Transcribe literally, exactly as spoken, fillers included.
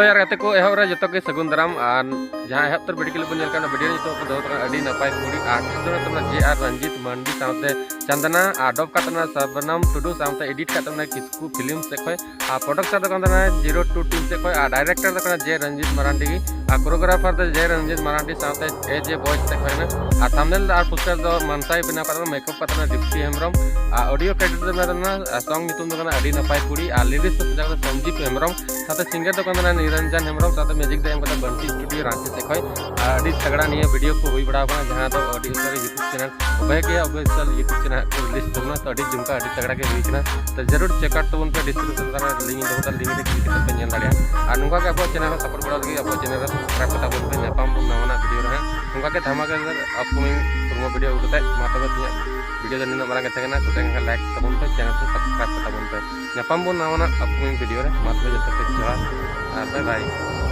ᱟᱨ ᱜᱟᱛᱮ ᱠᱚ, ᱮᱦᱚᱵ ᱨᱮ ᱡᱚᱛᱚ ᱜᱮ ᱥᱟᱹᱜᱩᱱ ᱫᱟᱨᱟᱢ᱾ ᱟᱨ ᱡᱟᱦᱟᱸ ᱮᱦᱚᱵ ᱩᱛᱟᱹᱨ ᱵᱷᱤᱰᱤᱭᱳ ᱠᱞᱤᱯ ᱵᱚᱱ ᱧᱮᱞ ᱠᱟᱱᱟ, ᱵᱷᱤᱰᱤᱭᱳ ᱨᱮ ᱱᱤᱛᱚᱜ ᱠᱚ ᱫᱚᱦᱚ ᱠᱟᱱᱟ ᱟᱹᱰᱤ ᱱᱟᱯᱟᱭ ᱠᱩᱲᱤ, ᱟᱨᱴᱤᱥᱴ ᱫᱚ ᱛᱟᱵᱚᱱᱟ ᱡᱮ ᱟᱨ ᱨᱚᱧᱡᱤᱛ ᱢᱟᱱᱰᱤ ᱥᱟᱶᱛᱮ ᱪᱟᱱᱫᱟᱱᱟ, ᱟᱨ ᱰᱚᱵ ᱠᱟᱛᱮ ᱛᱟᱵᱚᱱᱟ ᱥᱟᱵᱱᱟᱢ ᱴᱩᱰᱩ ᱥᱟᱶᱛᱮ ᱮᱰᱤᱴ ᱠᱟᱛᱮ ᱛᱟᱵᱚᱱᱟ ᱠᱤᱥᱠᱩ ᱯᱷᱤᱞᱢ ᱥᱮᱫ ᱠᱷᱚᱱ, ᱟᱨ ᱯᱨᱚᱰᱩᱥᱟᱨ ᱫᱚ ᱠᱟᱱ ᱛᱟᱵᱚᱱᱟ ᱡᱤᱨᱳ ᱴᱩ ᱴᱤᱢ ᱥᱮᱫ ᱠᱷᱚᱱ, ᱟᱨ ᱰᱟᱭᱨᱮᱠᱴᱚᱨ ᱫᱚ ᱠᱟᱱᱟ ᱡᱮ ᱨᱚᱧᱡᱤᱛ ᱢᱟᱨᱟᱱᱰᱤ ᱜᱮ, ᱟᱨ ᱠᱳᱨᱳᱜᱨᱟᱯᱷᱟᱨ ᱫᱚ ᱡᱮ ᱨᱚᱧᱡᱤᱛ ᱢᱟᱨᱟᱱᱰᱤ ᱥᱟᱶᱛᱮ ᱮ ᱡᱮ ᱵᱚᱭᱮᱥ ᱥᱮᱫ ᱠᱷᱚᱱ ᱠᱟᱱᱟ, ᱟᱨ ᱛᱷᱟᱢᱵᱱᱮᱞ ᱟᱨ ᱯᱳᱥᱴᱟᱨ ᱫᱚ ᱢᱟᱱᱥᱟᱭ ᱵᱮᱱᱟᱣ ᱠᱟᱫ ᱛᱟᱵᱚᱱᱟ, ᱢᱮᱠᱟᱯ ᱠᱟᱫ ᱛᱟᱵᱚᱱᱟ ᱫᱤᱯᱛᱤ ᱦᱮᱢᱵᱨᱚᱢ, ᱟᱨ ᱚᱰᱤᱭᱳ ᱠᱨᱮᱰᱤᱴ ᱫᱚ ᱢᱮᱱᱟᱜ ᱛᱟᱵᱚᱱᱟ, ᱟᱨ ᱥᱚᱝ ᱧᱩᱛᱩᱢ ᱫᱚ ᱠᱟᱱᱟ ᱟᱹᱰᱤ ᱱᱟᱯᱟᱭ ᱠᱩᱲᱤ, ᱟᱨ ᱞᱤᱨᱤᱠᱥ ᱫᱚ ᱥᱚᱧᱡᱤᱵ ᱦᱮᱢᱵᱨᱚᱢ, ᱥᱟᱶᱛᱮ ᱥᱤᱝᱜᱟᱨ ᱫᱚ ᱠᱟᱱ ᱛᱟᱵᱚᱱᱟ ᱱᱤᱨᱚᱧᱡᱚᱱ ᱦᱮᱢᱵᱨᱚᱢ, ᱥᱟᱶᱛᱮ ᱢᱤᱭᱩᱡᱤᱠ ᱫᱚ ᱮᱢ ᱠᱟᱫᱟ ᱵᱟᱱᱴᱤ ᱥᱴᱩᱰᱤᱭᱳ ᱨᱟᱸᱪᱤ ᱥᱮᱫ ᱠᱷᱚᱱ᱾ ᱟᱨ ᱟᱹᱰᱤ ᱛᱟᱜᱲᱟ ᱱᱤᱭᱟᱹ ᱵᱷᱤᱰᱤᱭᱳ ᱠᱚ ᱦᱩᱭ ᱵᱟᱲᱟ ᱟᱠᱟᱱᱟ, ᱡᱟᱦᱟᱸ ᱫᱚ ᱟᱹᱰᱤ ᱩᱥᱟᱹᱨᱟ YouTube ᱪᱮᱱᱮᱞ ᱚᱵᱷᱚᱭ ᱜᱮ ᱚᱯᱷᱤᱥᱤᱭᱟᱞ YouTube ᱪᱮᱱᱮᱞ ᱠᱚ ᱨᱤᱞᱤᱡᱽ ᱛᱟᱵᱚᱱᱟ᱾ ᱛᱚ ᱟᱹᱰᱤ ᱡᱚᱢᱠᱟᱣ, ᱟᱹᱰᱤ ᱛᱟᱜᱲᱟ ᱜᱮ ᱦᱩᱭ ᱠᱟᱱᱟ᱾ ᱛᱚ ᱡᱟᱹᱨᱩᱲ ᱪᱮᱠ ᱟᱣᱩᱴ ᱛᱟᱵᱚᱱ ᱯᱮ, ᱰᱤᱥᱠᱨᱤᱯᱥᱚᱱ ᱨᱮ ᱞᱤᱝᱠ ᱤᱧ ᱫᱚᱦᱚ ᱠᱟᱫᱟ, ᱞᱤᱝᱠ ᱨᱮ ᱠᱞᱤᱠ ᱠᱟᱛᱮ ᱯᱮ ᱧᱮᱞ ᱫᱟᱲᱮᱭᱟᱜᱼᱟ᱾ ᱟᱨ ᱱᱚᱝᱠᱟ ᱜᱮ ᱟᱵᱚᱣᱟᱜ ᱪᱮᱱᱮᱞ ᱨᱮ ᱥᱟᱯᱳᱨᱴ ᱵᱟᱲᱟ ᱞᱟᱹᱜᱤᱫ ᱟᱵᱚᱣᱟᱜ ᱪᱮᱱᱮᱞ ᱨᱮ ᱥᱟᱵᱥᱠᱨᱟᱭᱤᱵ ᱠᱟᱛᱟ ᱵᱚᱱ ᱯᱮ᱾ ᱧᱟᱯᱟᱢ ᱵᱚᱱ ᱱᱟᱣᱟᱱᱟᱜ ᱵᱷᱤᱰᱤᱭᱳ ᱨᱮ ᱦᱟᱸᱜ᱾ ᱱᱚᱝᱠᱟ ᱜᱮ ᱫᱷᱟᱢᱟᱠᱟ ᱟᱯᱠᱟᱢᱤᱝ ᱯᱨᱳᱢᱳ ᱵᱷᱤᱰᱤᱭᱳ ᱟᱹᱜᱩ ᱠᱟᱛᱮ᱾ ᱢᱟ ᱛᱚᱵᱮ ᱛᱮᱦᱮᱧᱟᱜ ᱵᱷᱤᱰᱤᱭᱳ ᱫᱚ ᱱᱤᱱᱟᱹᱜ ᱢᱟᱨᱟᱝ ᱜᱮ ᱛᱟᱦᱮᱸ ᱠᱟᱱᱟ᱾ ᱠᱩᱥᱤ ᱞᱮᱱᱠᱷᱟᱱ ᱞᱟᱭᱤᱠ ᱛᱟᱵᱚᱱ ᱯᱮ, ᱪᱮᱱᱮᱞ ᱠᱚ ᱥᱟᱵᱥᱠᱨᱟᱭᱤᱵ ᱠᱟᱛᱟ ᱵᱚᱱ ᱯᱮ᱾ ᱧᱟᱯᱟᱢ ᱵᱚᱱ ᱱᱟᱣᱟᱱᱟᱜ ᱟᱯᱠᱟᱢᱤᱝ ᱵᱷᱤᱰᱤᱭᱳ ᱨᱮ᱾ ᱢᱟ ᱛᱚᱵᱮ ᱡᱚᱛᱚ ᱯᱮ ᱡᱚᱦᱟᱨ ᱟᱨ ᱵᱟᱭ ᱵᱟᱭ᱾